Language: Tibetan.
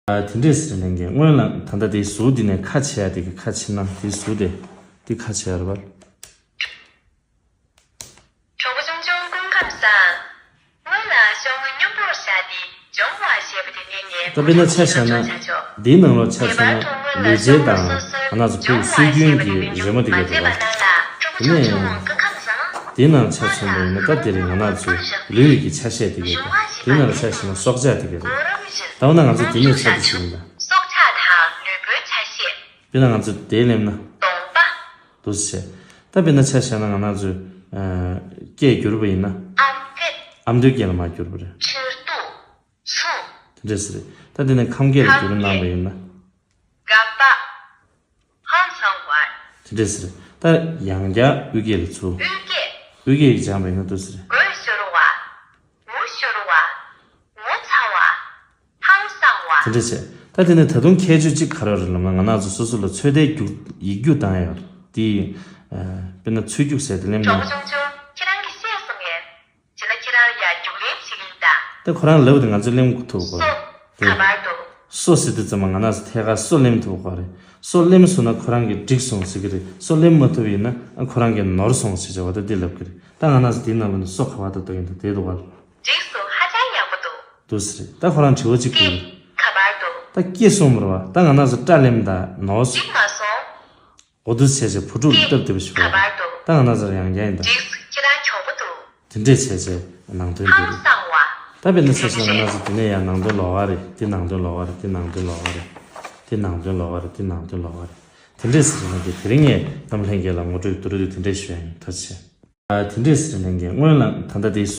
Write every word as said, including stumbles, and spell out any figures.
ཨ། དེ་འདྲས་ཟེར་ལན་གྱི་སྔོན་ལ་ད་ལྟ་དེའི་ཟུར་འདི་ནས་ཁ་ཕྱེ་ཡ་དེ་གི་ཁ་ཕྱེ་ན་དེའི་ཟུར་དེ་འདི་ཁ་ཕྱེ་ཡ་རེད་པ། གྲོགས་པོ་ཆུང་ཆུང་སྐུ་ཁམས་བཟང་། སྔོན་ལ་ཤོག་ངོས་སྙོམས་པོར་བཞག་སྟེ་སྦྱོང་བ་ཞེས་པ་དེ་ནས་ངས་ད་དཔེར་ན་ཆ་བཞག་ན་འདིའི་ནང་ལོགས་ཆ་མཆན་ན་ལུས་རྩལ་དང་ང་རང་ཚོ་བོད་སྲོལ་རྒྱུན་གྱི་རི་མོ་དེ་ག་རེད་པ། དེ་ནས་དེའི་ནང་ཆ་མཚོན་པ་ཡིན་ན་ད་དེ་རེད། ང་རང་ཚོའི་ལུས་ཀྱི་ཆ་ཤས་དེ་ག་རེད། དེའི་ནང་ལ་ཆ་བཞག་ན་སྲོག་ཆགས་དེ་ག་རེད། ད་འོ་ན་ང་ཚོ་དེ་ནས་ཆ་དེ་ཞིག་ཡིན་ད། སྲོག་ཆགས་དང་ལུས་པོའི་ཆ་ཤས། དཔེར་ན་ང་ཚོ་དེ་ལེམ་ན་གདོང་པ། འདུག་སེ་བྱས། ད་དཔེར་ན་ཆ་བཞག་ན་ང་རང་ཚོའི་ཨ་སྐད་བསྒྱུར་བ་ཡིན་ན་ཨམ་ཕྲན། ཨ་མདོའི་སྐད་ལ་མར་བསྒྱུར་བ་རེད། ཁྲིར་ཏུ། ཚུ། དེ་འདྲས་རེད། ད་དེ་ནས་ཁམས་སྐད་ལ་བསྒྱུར་གནང་བ་ཡིན་ན། གམ་པ། ཧང་སང་བ། དེ་འདྲས་རེད། ད་ཡང་བསྐྱར་དབུས་སྐད་ལ་ཚུར། དབུས་སྐད། དབུས་སྐད་ཀྱིས་སྦྱངས་པ་ཡིན་ན་འདུག་སེ་རེད། མགོ་ཤོར་བ། མུ་ཤོར་བ། ངོ་ཚ་བ། ཧང་སང་བ། དེ་འདྲ་བྱས། ད་དེ་ནས་ད་དུང་ཁྱད་ཆོས་གཅིག་ག་རེ་རེད་ལབ་ན། ང་རང་ཚོ་སོ་སོ་ལ་ཚོད་ལྟའི་རྒྱུགས་ཡིག་རྒྱུགས་བཏང་ཡ་ཡོད་རེད། དེ་ཨ་དཔེར་ན་ཚོད་རྒྱུགས་ཟེར་དེ་ལེམ་ན། གྲོགས་པོ་ཆུང་ཆུང་ཁྱེད་རང་གིས་ཤེས་སོང་ངས། བྱས་ན་ཁྱེད་རང་ཡ་རྒྱུགས་ལེན་བྱེད་ཀྱི་ཡིན་ད། ད་ཁོ་རང་ལབ་དེ་ང་ཚོས་ལེམ་ཐུབ་གོ་རེད། སོ། ག་པར་འདུག་སོ་ཟེར་དུས་ཙམ་པ་ང་རང་ཚོ་ཐད་ཀར་སོ་ལེམ་ཐུབ་གོ་རེད། སོ་ལེམ་སོང་ན་ཁོ་རང་གིས་འགྲིག་སོང་ཟེར་གི་རེད། སོ་ལེམ་མ་ཐུབ་ཡིན་ན་ཨ་ཁོ་རང་གིས་ནོར་སོང་ཟེར་བྱས་པ་ད་འདི་ལབ་གི་རེད། ད་ང་རང་ཚོ་དེའི་ནང་ལ་ནི་སོ་ག་པར་འདུག་ཡིན་ད་དེ་འདུག་ག་འགྲིག་སོང་། ཧ་ཅང་ཡག་པོ་འདུག་འདུག་སེ་རེད། ད་ཁོ་རང་དྲི་བ་གཅིག་དྲིས། ག་པར་འདུག་ད་སྐྱེས་སོང་མ་རེད་པ། ད་ང་རང་ཚོ་སྐྲ་ལེམ་ད་ནོར་སོང་། འགྲིག་མ་སོང་། འོ་འདུག་སེ་བྱས་བྱས་བུ་ཕྲུག་ལ་སྟབས་བདེ་པོ་ཞིག་ག་པར་འདུག་ད་ང་རང་ཚོ་ཡང་བསྐྱར་ཡིན་ད། འགྲིག་ཁྱེད་རང་མགྱོགས་པོ་འདུག་དེ་འདྲས་བྱས་བྱས་ནང་དོན་འདི་རེད། ཧང་སང་བ། ད་དཔེར་ན་ཆ་བཞག་ན་ང་རང་ཚོ་དེ་ནས་ཡང་ནང་དོན་ལོགས་ཀ་རེད། དེ་ནང་དོན་ལོགས་ཀ་རེད། དེ་ནང་དོན་ལོགས་ཀ་རེད། དེ་ནང་དོན་ལོགས་ཀ་རེད། དེ་ནང་དོན་ལོགས་ཀ་རེད། དེ་འདྲས་ཟེར་ན་དེ་དེ་རིང་ངས་གནམ་ལྷན་རྒྱས་ལ་ངོ་སྤྲོད་མདོར་བསྡུས་དེ་འདྲས་ཞུ་ཡ་ཡིན། ཐུགས་རྗེ་ཆེ། ཨ་དེ་འདྲས་ཟེར་ལན་གྱི་སྔོན་ལ་ད་ལྟ་དེའི་